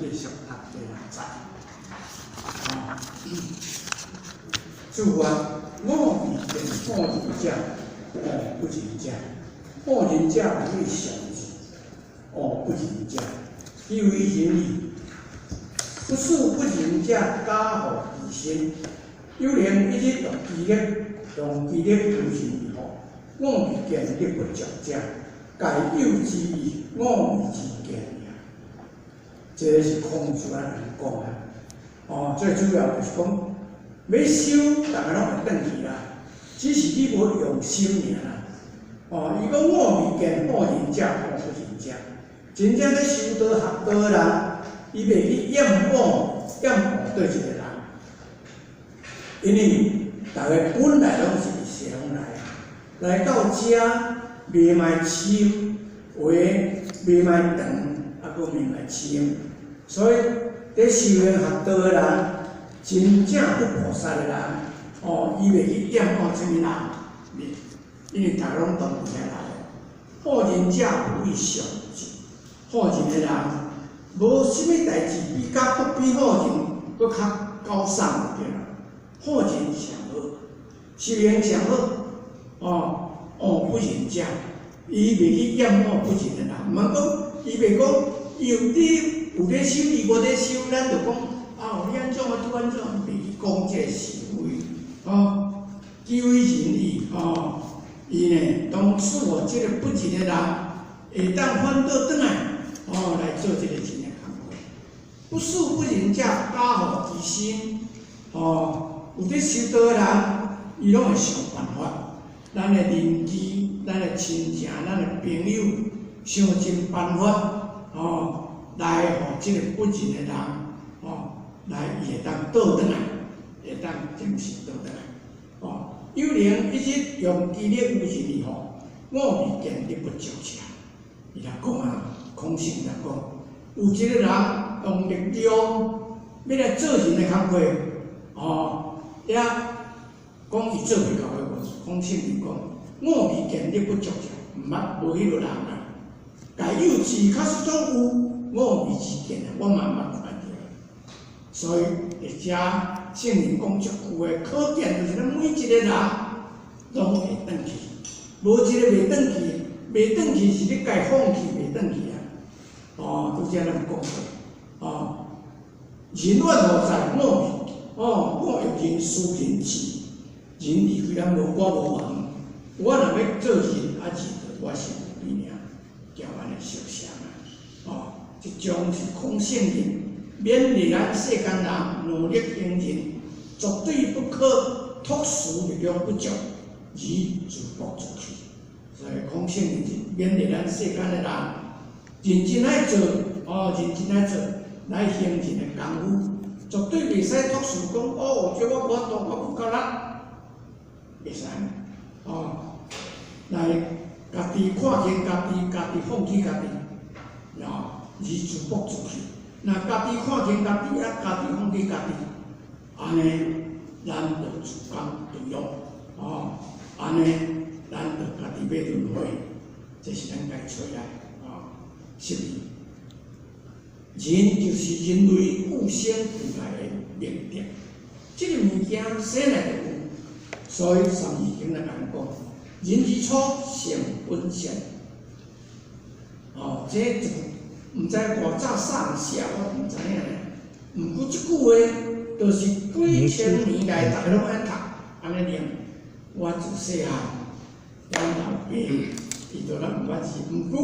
繼續讀第六節。啊，諸法我未見好仁者，惡不仁者，好仁者無以常智，惡不仁者，其為仁義，不使不仁者加護其身，有能一日用其力，用其力無仁義吼，我未見力不足者，蓋有之義，我未之見也。這個是孔子按呢講啊。哦，最主要就是講，欲修，逐家攏會轉去啦，只是你無用心爾啦。哦，伊講我未見好仁者，惡不仁者。真正咧修道學道的人，伊袂去厭惡厭惡對一個人，因為逐家本來攏是西方來，來到遮袂賣深，話袂賣長，啊，閣袂賣深，所以佇修行學道的人，真正佛菩薩的人，哦，伊袂去厭惡啥物人，因為逐家攏當遐來。好仁者無以常智，好仁的人，無啥物代誌比較閣比好仁閣較高尚對啦。好仁上好，修行上好，哦，惡不仁者，伊袂去厭惡不仁的人，毋通講，伊袂講，伊有佇有咧修，伊無咧修，咱就講啊，你按怎啊，拄按怎，袂去講這個是非，哦，其為仁義，哦，伊呢，當使予這個不仁的人，會當反倒轉來，哦，來做這個仁的工課。不使不仁者加護其身，哦，有佇修道的人，伊攏會想辦法，咱的鄰居、咱的親情、咱的朋友，想盡辦法，哦，來予這個不仁的人，哦，來伊會當倒轉來，會當精神倒轉來，哦，有能一日用其力有仁義吼，我未見力不足者。伊來講啊，孔聖來講，有一個人用力量欲來做仁的工課，哦，也講伊做袂到的無，孔聖就講，我未見力不足者，毋捌無彼落人啊。蓋有志確實總有，我未之見啊，我嘛毋捌看著。所以佇遮聖人講這句話，可見就是咱每一個人攏會轉去，無一個袂轉去，袂轉去是你家放棄袂轉去啊。哦，拄才咱講過，哦，仁怨何在？我哦，我欲仁斯仁智，仁離開咱無我無望。我若欲做仁，啊仁就我身軀邊爾，交按呢相像啊。哦，這種是孔聖人勉勵咱世間人努力行仁，絕對不可託事力量不足而自暴自棄。所以孔聖人是勉勵咱世間的人，認真愛做，哦，認真愛做，來行仁的功夫，絕對袂使託事講哦，這我無法度，我無夠力，袂使，哦，來家己看見家己，家己放棄家己，哦，而自暴自棄。若家己看見家己，啊，家己放棄家己，按呢，咱就自甘墮落，哦，按呢，咱就家己欲輪迴，這是咱該揣來，哦，十二，仁就是人類與生俱來的明德，這個物件生來就有，所以三字經來共咱講，人之初，性本善。哦，這就毋知偌早上下，我毋知影。毋過這句話，就是幾千年來，逐家攏按讀，按呢念。我自細漢，阮老爸伊就咱毋捌字，毋過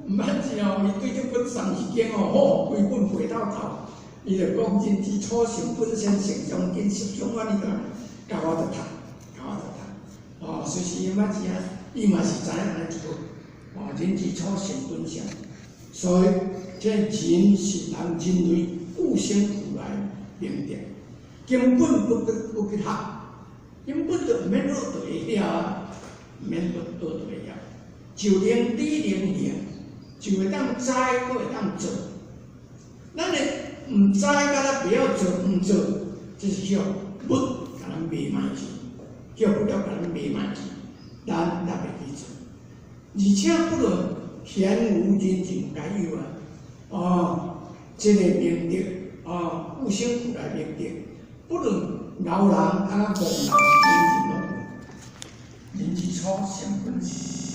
毋捌字哦，伊對這本三字經哦，好規本背透透。伊就講人之初，性本善，性相近，習相遠，伊就教我著讀，教我著讀。哦，隨時伊毋捌字啊，伊嘛是知影按呢做。哦，人之初，性本善，所以這仁是人人類與生俱來明德，根本不去學，根本就毋免學就會曉啊，毋免學就會曉，就能知能行，就會當知，閣會當做。咱的毋知，敢若袂曉做，毋做，這是叫物共咱迷茫去，叫物料共咱迷茫去，咱也袂去做。而且不論賢無人人皆有啊，哦，這个明德啊，與生俱來明德，不論老人抑戇人，人人攏有。人之初，性本善。